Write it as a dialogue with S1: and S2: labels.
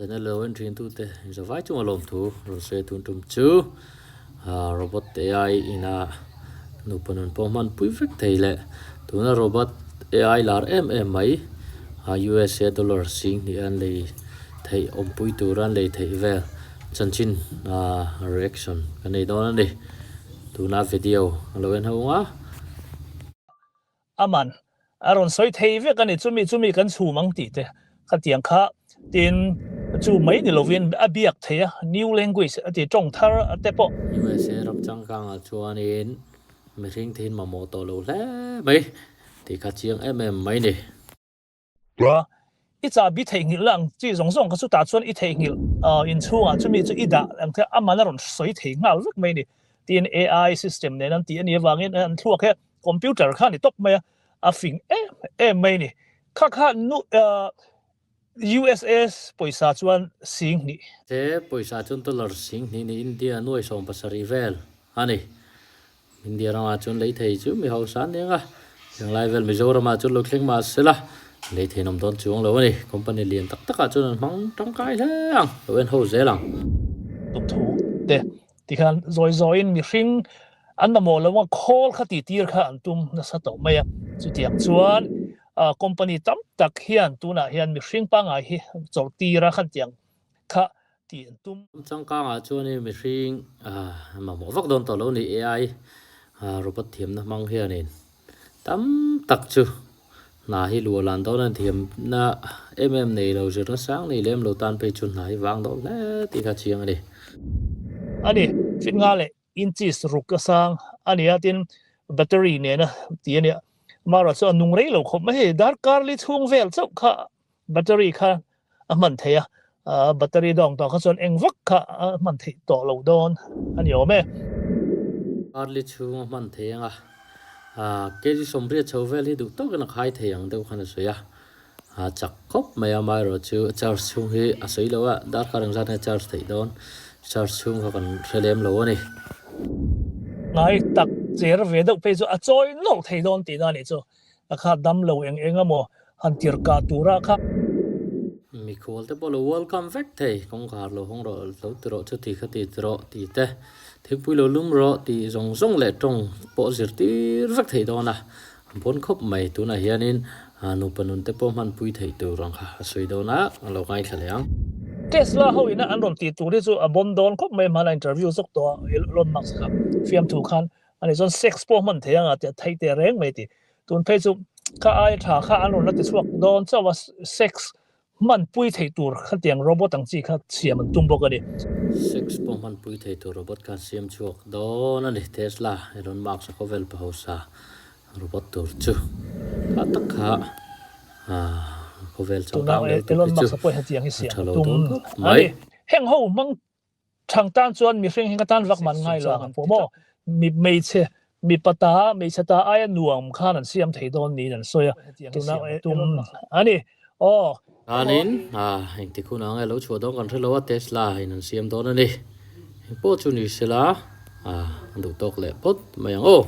S1: Channel lo en thin tute zavai chunga lawmthu rawn sawi tun tum chu robot AI ina nupa nun pawh hman pui vek thei leh tuna robot AI lar em em mai USA dollar 2000 an lei theih awmpui tur an lei theih vel chanchin reaction kan nei dawn a ni tuna video a lo en ho ang a.
S2: Aman a rawn sawi thei vek a ni, chumi chumi kan chhum ang tih te khatiang kha tin chu mai ni lovin a biak thei a, new language a ti tawng thar te pawh.
S1: USA ram changkangah chuanin mihring te hin mamawh tawh lo hle mai tih kha chiang em em mai ni.
S2: I chahbi theihnghilh la ang chi zawng zawng kha chutah chuan i theihnghilh inchhungah chumi chu i dah ang kha aman a rawn sawi thei nghal vek mai a ni. Tin AI system nen an tih a nih avangin an thluak hi computer kha a ni tawp mai a, a fing em em mai a ni. Kha kha nu USA pawisa chuan 2000.
S1: He pawisa chuan dollar 2000 ni India nuai 70 vel a ni. India ramah chuan lei thei chu mi hausa an eng a, henglai vel Mizoramah chuan lo thleng mah se la, lei thei an awm dawn chuang lo a ni. Company lian tak takah chuan an hmang tangkai hle ang, lo en ho zel ang.
S2: Thu te tikhan zawi zawiin mihring an mamawh lo a, khawl kha tih tir kha an tum nasa tawh mai a. Chutiang chuan company tam tak hian tunah hian mihring pangngai hi chawlh tir a khatiang kha tih an tum.
S1: Changkangah chuan i mihring mamawh vak dawn tawh lo ni AI robot thiamna hmang hianin tam tak chu hna hi luah lan dawn a thiamna em em nei lo zirna sang nei lem lo tan phei chu hna hi vang dawn hle tih kha chiang a ni.
S2: A ni, fit nga leh inches ruk a sang a ni a, tin battery nena tih a nia. Amaherawhchu chu a nung rei lo khawp mai hei, darkar li chhung vel chauh kha Battery kha a hman theih a, battery dawng tawh kha chuan eng vak kha a hman theih tawh lo dawn a ni awm e.
S1: Early chhung a hman thei ang a, kg 80 chho vel hi duh tawkin a khai thei ang deuh khan a sawi a, a chak khawp mai a, amaherawhchu charge chhung hi a sawi lo a, darkar engzat nge charge theih dawn, charge chhung kha kan hre lem lo a ni.
S2: Ngai tak cher ve deuh phei chu a chawi nawlh thei dawn tihna a nih chu. A kha dam lo eng eng emaw han tir kah tura kha.
S1: Mikhual te pawh lo welcome vek thei, kawngkhar lo hawng rawh, lo ti rawh chuti kha ti ti rawh tih te, thingpui lo lum rawh tih zawng zawng leh tawng pawh zirtir vek theih dawn a, a bawn khawp mai. Tunah hianin nupa nun te pawh hmanpui theih tur ang kha a sawi dawn a, a lo ngaithla leh ang.
S2: Tesla ho ina an rawn tih tur hi chu a bawn dawn khawp mai, hmana interview zawk tawh a Elon Musk kha fiamthu khan Ani chuan sex pawh hman thei anga tih a theih teh reng mai ti. Tun phei chu kha aia tha kha an rawn la ti chhuak dawn chauh a, sex hman pui thei tur khatiang robot ang chi kha siam an tum bawk a ni.
S1: Sex pawh hman pui thei tur robot kha an siam chhuak dawn a ni. Tesla, Elon Musk a khawvel pa hausa robot tur chu kha tak kha khawvel
S2: changkang deuh tur hi chu a tha lo dawn khawp mai. Heng ho hmang Thang tan chuan mihring hi ka tan vak man ngai lo ang pawh maw? Mi hmeichhe mipa ta hmeichhe ta aia nuam khan an siam thei dawn niin an sawi a, tuna tum a ni. Aw.
S1: Chuanin engtik hunah nge lo chhuah dawn kan hre lo a, Tesla in an siam dawn a ni. Engpawh chu ni sela a duh tawk leh phawt mai ang aw.